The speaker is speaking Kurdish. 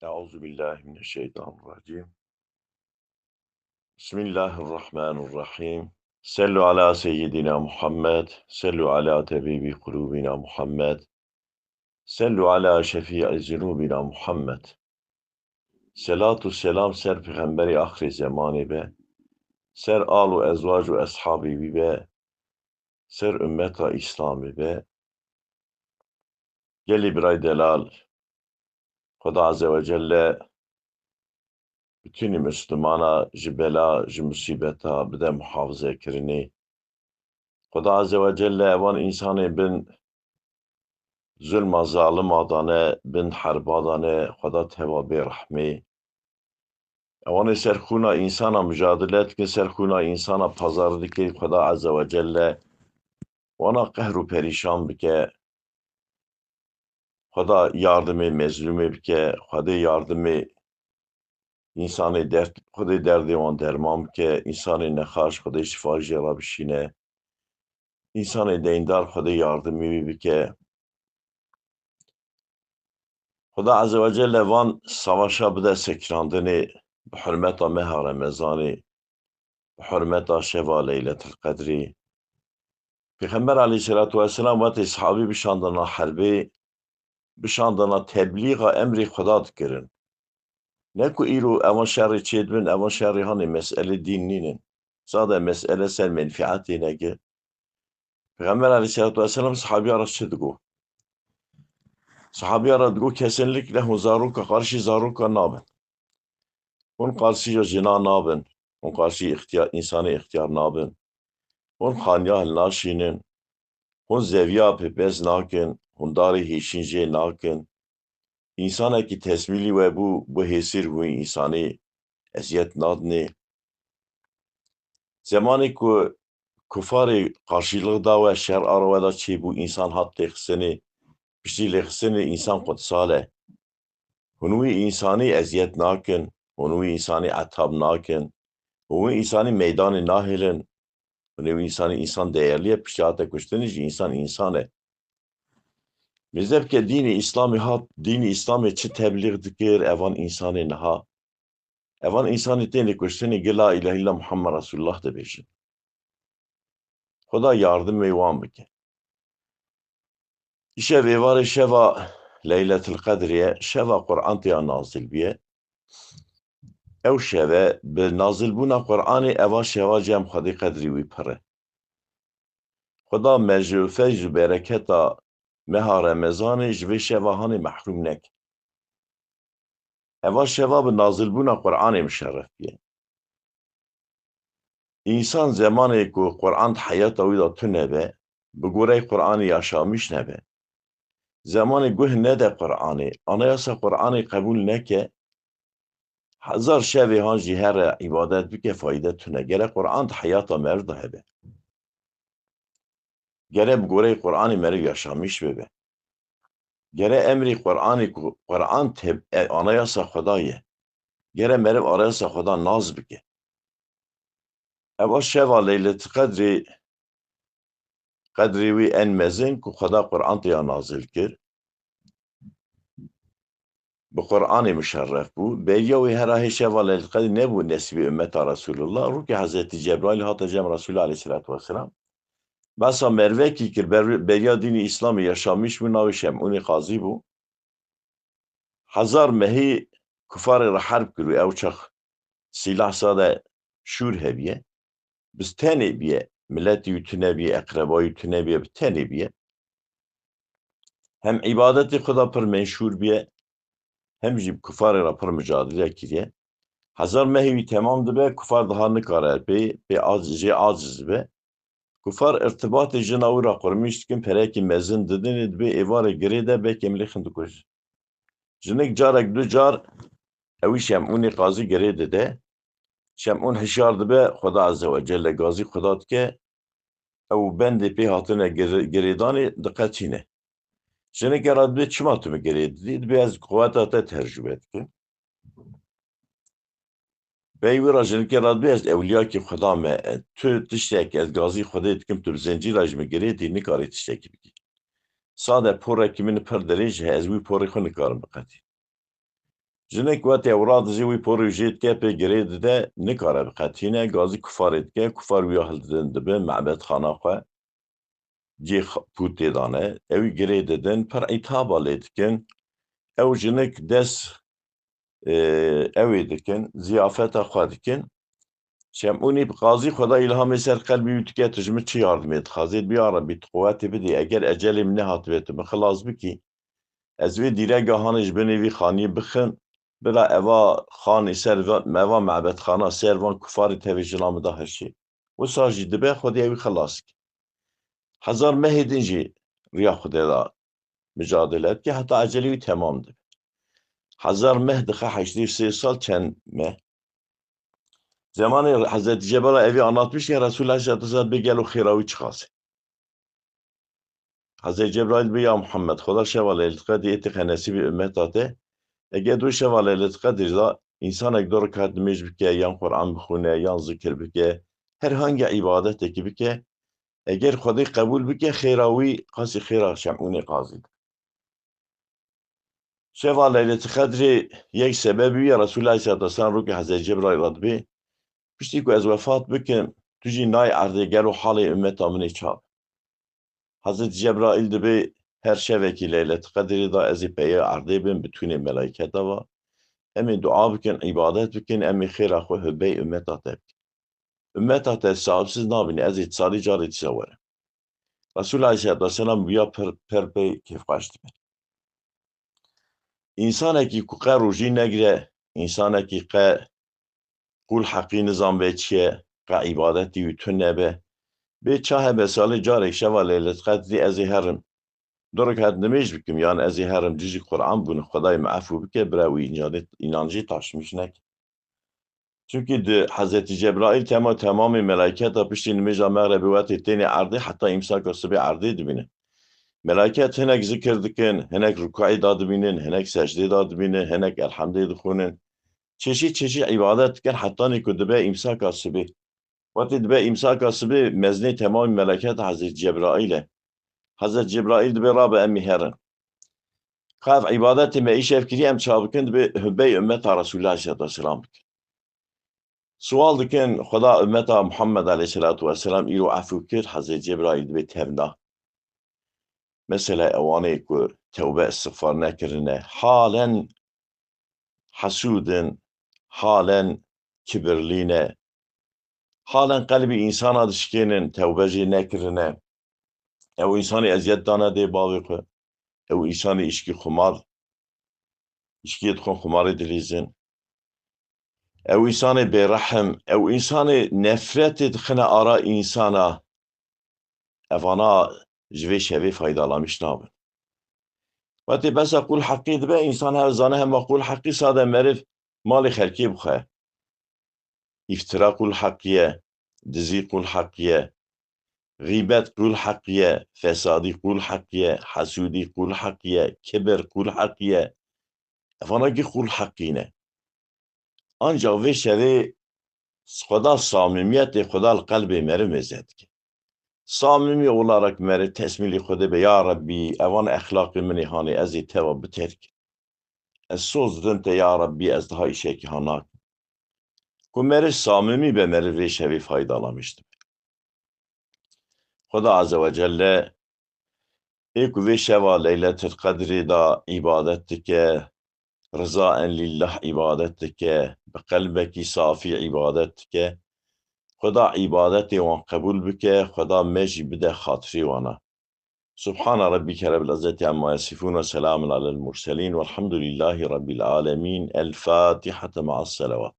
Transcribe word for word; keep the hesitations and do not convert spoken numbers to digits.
أعوذ بالله من الشيطان الرجيم. بسم الله الرحمن الرحيم. صلوا على سيدنا محمد، صلوا على طبيب قلوبنا محمد، صلوا على شفيع ذنوبنا محمد. Selat û selam ser Pêxemberê axirê zemanê be, ser al û ezwac û eshabê wî be, ser ummeta Îslamê be. Gelî birayê delal, Xweda Azze ve Celle bütünî Mislimana ji bela, ji musîbeta bide muhafizekirinê. Xweda Azze ve Celle evan însanên bin zulma zalima dane, bin herba dane, Xweda teva bê rehmê. Ewanê ser xûna însana micadile dikin, ser xûna însana pazar dike, Xweda Azze ve Celle wana qehr û perîşan bike. Xweda yardimê mezlûmê bike, Xwedê yardimê însanê derd, Xwedê derdê wan derman bike, însanê nexaş Xwedê şifa jê re bişîne. Însanê deyndar Xwedê yardimê wî bike. Xweda Azze ve Celle van savaşa bide sekinandinê bi hurmeta meha Remezanê, bi hurmeta şeva Leyletil Qedrê. Pêxember aleyhisselatu vesselam wetê sahabî bişandina herbê, bişandina teblîxa emrê Xweda dikirin. Ne ku îro evan şerê çêdibin, evan şerê hanê meselê dîn nînin. Sade mesele ser menfiatê neke. Pêxember aleyhisselatu vesselam sahabiya re çi digo? Sahabiya re digo, kesinlikle hûn zaroka qarşî zaroka nabin. Hûn qarşî jina nabin. Hûn qarşî îxtiyar, însanê îxtiyar nabin. Hûn xaniya hilnaşînin. Hûn zeviya pêpez nakin. Hûn darê hêşîn jê nakin. Însanekî tesmîlî we bû, bû hêsir hûn însanî eziyet nadinê. Zemanê ku kufarê qarşîlix da we, şer a re we da çêbû, însan hat lêxistinê, piştî lêxistinê însan qutsal e. Hûn wî însanî eziyet nakin, hûn wî însanî etab nakin, hûn wî însanî meydanê nahêlin, hûn wî însanî, însan değerli ye, piştî hate kuştinê jî însan însan e. Mêze bike dînê Îslamê hat, dînê Îslamê çi teblîx dikir, evan însanê niha. Evan însanê tênê kuştinê gi la îlahe îlla Muhammed Resulullah dibêjin. Xweda yardimê wan bike. Îşev êvarê şeva Leyletil Qedrê ye, şeva Quran têya nazil bûye. Ew şeve bi nazilbûna Quranê eva şeva cem Xwedê qedrî wî pir e. Xweda me ji feyz û bereketa meha Remezanê ji vê şeva hanê mehrûm neke. Eva şeva bi nazilbûna Quranê muşerref bûye. Însan zemanê ku Quran di heyata wî de tune be, bi goreyê Quranê yaşamîş nebe, zemanê guh nede Quranê, anayasa Quranê qebûl neke, hezar şevê han jî here îbadet bike, fayde tune. Gere Quran di heyata meriv de hebe. Gere bi goreyê Quranê meriv yaşamîş bibe. Gere emrê Quranê ku Quran teb-, e, anayasa Xweda ye. Gere meriv anayasa Xweda nas bike. Eva şeva Leyletil Qedrê, qedrê wî en mezin ku Xweda Quran têya nazil kir. Bi Quranê muşerref bû. Beriya wê hera hê şeva Leyletil Qedrê nebû nesîbê ummeta Resulullah. Rûkê Hezretî Cebraîl hate cem Resulullah aleyhisselatu vesselam. Besa mervekî kir, ber-, beriya dînê Îslamê yaşamîş bû, navê Şemûnê Qazî bû. Hezar mehî kufarê re herb kir û ew çax sîlah sade şûr hebiye. Bi tenê biye, miletî wî tune biye, eqrebayî wî tune biye, bi tenê biye. Hem îbadetê Xweda pir menşûr biye, hem jî bi kufarê re pir micadile kiriye. Hezar mehê wî temam dibe, kufar daha nikare pê, pê ac-, jê aciz dibe. Kufar irtibatê jina wî re qurmîş dikin, perekî mezin didinê, dibê êvarê girê de, belkî em lêxin dikujin. Jinik carek du car ewî Şemûnê Qazî girê dide. Şemûn hişyar dibe, Xweda Azze ve Celle gazî Xweda dike, ew bendê pê hatine gir-, girêdanê diqetîne. Jinikê re dibê, çima tu min girê didî? Dibê, ez quweta te tercûme dikim. Pey wî re jinikê re dibê, ez ewliyakî Xweda me, tu tiştek, ez gazî Xwedê dikim, tu bi zincîra ji min girê dî, nikarî tiştekî bikî. Sade porekî min pir dirêj e, ez wî porê xwe nikarim biqetînim. Jinik wetê ew radizê wî porê jê dike, pê girê dide, nikare biqetîne, gazî kufarê dike, kufar wîya hildidin dibin mebedxana xwe, cê xa-, pûtê dane, ewî girê didin, pir îtaba lê dikin. Ew jinik dest, e, ewê dikin, ziyafeta xwe dikin. Şemûnî bi qazî Xweda îlhamê ser qelbî wî dike, tu ji min çi yardimê dixwazê? Bi ya Rebbî, tu quwetê bidî, eger ecelê min nehatibê, tu min xilas bikî, ez vê dîrega hanê ji binê vî xaniyê bixim, bila eva xanê ser va-, eva mebedxana ser van kufarê tevê jina min de hişê. Wisa jî dibe Xwedê wî xilas kir. Hezar mehê din jî riya Xwedê de micadele dike, heta ecelê wî temam dibe. Hezar meh dixe heştê sê sal, çend meh. Zemanê Hezretî Cebraîl evî anlatmiş ke Resul Aleyhisselatü Vesselam bê gelo xêra wî çiqas e. Hezretî Cebraîl bê, ya Muhammed, Xweda şeva Leyletul Qedrê êtîxe nesîbî ummeta te. Eger tu şeva Leyletul Qedrê de însanek du rekat nimêj bike, yan Quran bixwîne, yan zikir bike, her hangi îbadetekî bike, eger Xwedê qebûl bike, xêra wî qasî xêra Şemûnê qazî dike. Şeva Leyletul Qedrê yek sebebî wî ye, Resul Aleyhisselatü Vesselam rûkê Hezretî Cebraîl re dibê, piştî ku ez wefat bikim, tu jî nayê erdê, gelo halê ummeta min ê çawa be? Hezretî Cebraîl dibê, her şevekî Leyletul Qedrê de ez ê peyê erdê bim, bi tûnê melayketa ve, em ê dua bikin, îbadet bikin, em ê xêra xwe hubeyê ummeta te bikin. Ummeta te sahibsiz nabîne, ez ê sarî carê dîsa werim. Resul Aleyhisselatü Vesselam viya pir, pir pê kêfxweş dibe. Însanekî ku qe rojî negire, însanekî qe qul heqî nizanbe çi ye, qe îbadetî wî tune be, bê ça hebe salê carek şeva Leyletul Qedrê ez ê herim du rekat nimêj bikim, yan ez ê herim cizî Quran bûne, Xwedayê min efû bike, bira wî înanê, înan jî taşmîş neke. Çimkî di Hezretî Cebraîl tema temamê melayketa piştî nimêja mexrebê wetê têne erdê, heta îmsaka sibê erdê dibîne. Melayket hinek zikir dikin, hinek rukûê da dibînin, hinek secdê da dibînin, hinek elhamdê dixwînin. Çeşî çeşî îbadet dikin, hetanî ku dibe îmsaka sibê. Wetê dibe îmsaka sibê, mezinê temamê melayketa Hezretî Cebraîl e. Hezretî Cebraîl dibê rabe, em ê herin. Ka ev îbadetê me îşev kirî, em ça bikin, dibê hubeyê ummeta Resulullah Aleyhisselatu Vesselam bikin. Sual dikin, Xweda ummeta Muhammed Aleyhisselatu Vesselam îro efû kir, Hezretî Cebraîl dibê tevna. Mesela ewanê ku tewbe îstixfar nekirine, halen hesûd in, halen kibirlî ne, halen qelbî însana dişkênin, tewbe jî nekirine. Ew însanê eziyet dane dê bavê xwe. Ew însanê îşkî xumar, îşkiyê dixwin, xumarê dilîzin. Ew însanê bêrehim, ew însanê nefretê dixine ara însana. Evana ji vê şevê faydalanmîş nabin. Wetê besa qul heqî dibe, însan her zane hema qul heqî sade meriv malê xelkê bixwe. Îftira qul heqî ye, dizî qul heqî ye, xîbet qul heqî ye, fesadî qul heqî ye, hesûdî qul heqî ye, kibir qul heqî ye. Evana gî qul heqî ne. Ancak vê şevê Xweda samimiyetê Xweda li qelbê meriv mêze dike. Samimi olarak meriv tesmîlî Xwedê be, ya Rebbî, evan exlaqê min ê hanê ez ê teva biterkim. Ez soz didim te ya Rebbî, ez daha îşekî ha nakim. Ku meriv samimî be, meriv vê şevê faydalanmîş dibe. Xweda Azze ve Celle ê ku vê şeva Leyletil Qedrê de îbadet dike, rizaen lillah îbadet dike, bi qelbekî safî îbadet dike, Xweda îbadetê wan qebûl bike, Xweda me jî bide xatirê wana. Subhana Rabbike Rabbil İzzeti Amma Yasifun ve Selamun Alel Murselin velhamdülillahi Rabbil Alemin. El Fatiha ma'as selawat.